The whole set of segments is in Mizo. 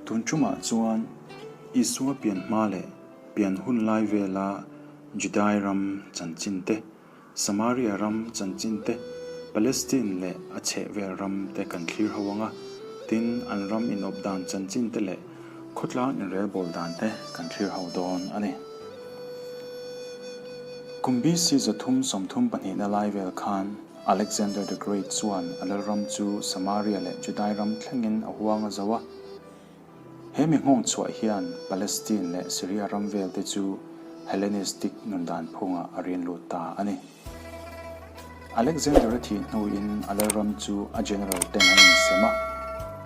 Tun tumah chuan Isua pian hma leh pian hun lai vela Judai ram chanchin te, Samaria ram chanchin te, Palestine leh a chhehvel ram te kan thlir ho ang a, tin an ram inawp dan chanchin te leh khawtlang inrelbawl dan te kan thlir ho dawn a ni. Kum BC 332na lai vel khan Alexander the Great chuan a lalram chu Samaria leh Judai ram thlengin a huang a zo a. He mi nghawng chhuah hian Palestine leh Syria ram vel te chu Hellenistic nundan phungah a rin lut ta a ni. Alexander a thih hnuin a lalram chu a general ten an insem a,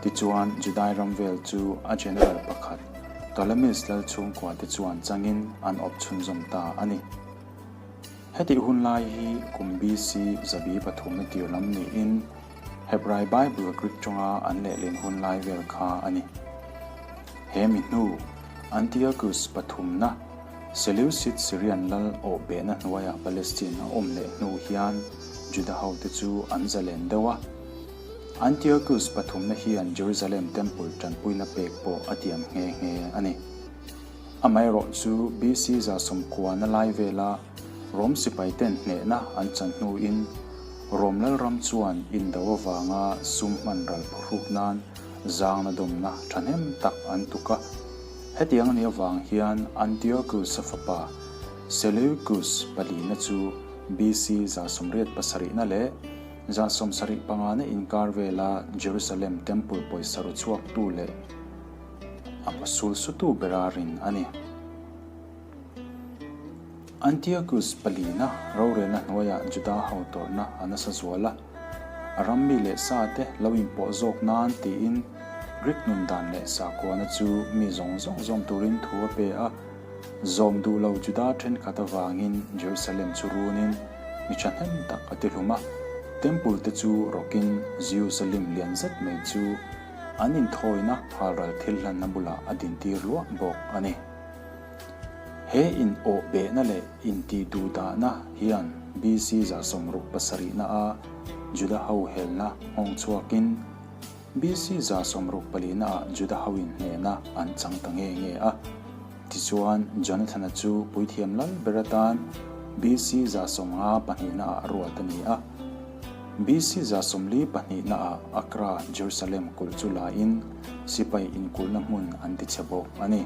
tichuan Judai ram vel chu a general pakhat Ptolemies lal chhungkua te chuan changin an awp chhunzawm ta a ni. Hetih hun lai hi kum BC zabi pathumna tir lam niin Hebrai Bible Greek tawnga an lehlin hun lai vel kha a ni. He mi hnu, Antiochus pathumna, Seleucid Syrian lal awh behna hnuaiah Palestine a awm leh hnu hian Juda hote chu an zalen deuh a. Antiochus pathumna hian Jerusalem Temple tanpuina pek pawh a tiam nghe nghe a ni. Amaherawh chu BC 190 lai vela Rom sipaiten hnehna an chan hnuin Rom lalram chuan indo avanga sum hman ral phuhruk nan zangna dawmna thahnem tak an tuk a. Hetiang a nih avang hian Antiochus-a fapa Seleucus palina chu BC 87na leh 75na inkar vela Jerusalem Temple pawisa ru chhuaktu leh a hmasul sutu bera rin a ni. Antiochus palina rorelna hnuaiah Juda ho tawrhna a nasa zual a. A ram mi leh sa te lo inpawh zawk nan tiin Greek nun dan leh sakhuana chu mi zawng zawng zawm turin thu a pe a. Zawm duh lo Juda thenkhat avangin Jerusalem chu runin mi thahnem tak a ti hlum a. Temple te chu rawkin Zeus-a lim lian zet mai chu an inthawina halral thil hlanna bulah a dintir luah bawk a ni. He in awh behna leh intih duhdahna hian BC 67 na a Juda ho helna nghawng chhuakin BC 64 na ah Juda ho in hnehna an chang ta nge nge a. Tichuan Jonathana chu puithiam lal ber atan BC 52 na ah ruat a ni a. BC 42 na ah Akra, Jerusalem kulh chu la in sipai inkulhna hmun an ti chhe bawk a ni.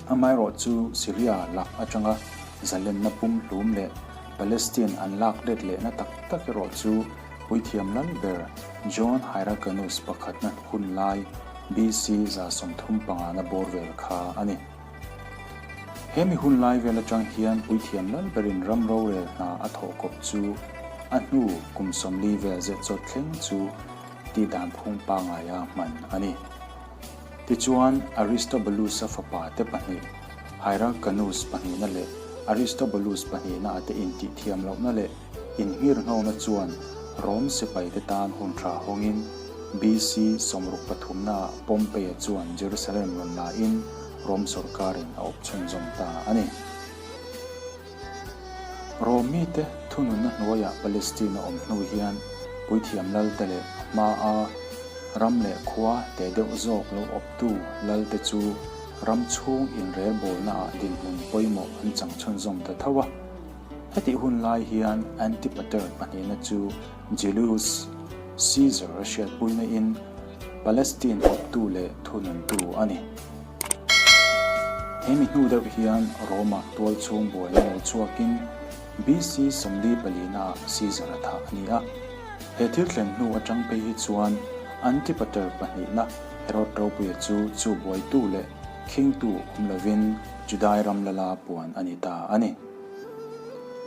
Amaherawh chu Syria lak atanga zalenna pum hlum leh Palestine an lak let lehna tak tak erawh chu puithiam lal ber John Hyrcanus pakhatna hun lai BC 35 na bawr vel kha a ni. He mi hun lai vel atang hian puithiam lal berin ram rorel hna a thawh kawp chu a hnu kum 40 vel zet zawt thleng chu tihdan phung pangaia hman a ni. Tichuan, Aristobulus-a fapa te pahnih, Hyrcanus pahnihna leh Aristobulus pahnihna a te intihthiam lohna leh inngirhnawna chuan Rom sipaite tan hun tha hawngin BC 63 naah Pompey-a chuan Jerusalem rawn la in Rom sawrkarin a awp chhunzawm ta a ni. Rom mite thununna hnuaiah Palestine a awm hnu hian puithiam lalte leh a hmaa ram leh khua te deuh zawk lo awptu lalte chu ram chhung inrelbawlnaah dinhmun pawimawh an chang chhunzawm ta tho a. Hetih hun lai hian Antipater pahnihna chu Julius Caesar a hriatpuina in Palestine awptu leh thununtu a ni. He mi hnu deuh hian Rome-ah tual chhung buaina lo chhuakin BC 44 naah Caesar a thah a ni a. He thil thlen hnu atang phei hi chuan Antipater pahnihna Herod ropuia chu chu buaitu leh khingtu awm lovin Judai ram lala puan a ni ta a ni.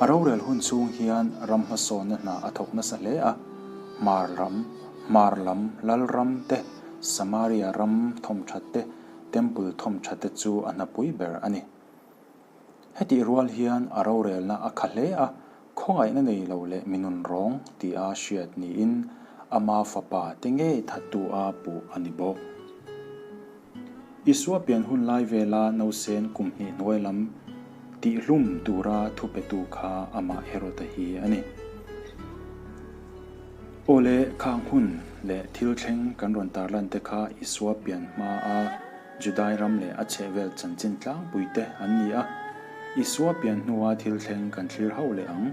A rorel hun chhung hian ram hmasawnna hna a thawk nasa hle a, Hmar ram, Hmar lam lalram te, Samaria ram thawmthat te, Temple thawmthat te chu a hnapui ber a ni. Hetih rual hian a rorelna a kha hle a, khawngaihna nei lo leh mi nun rawng tia hriat niin ama fapa te ngei thattu a puh a ni bawk. Isua pian hun lai vela nausen kum hnih hnuai lam tihhlum tura thupetu kha amah Herod-a hi a ni. Aw le, khang hun leh thil thleng kan rawn tarlan te kha Isua pian hma a Judai ram leh a chhehvel chanchin tlangpui te an ni a. Isua pian hnua thil thleng kan thlir hauh leh ang.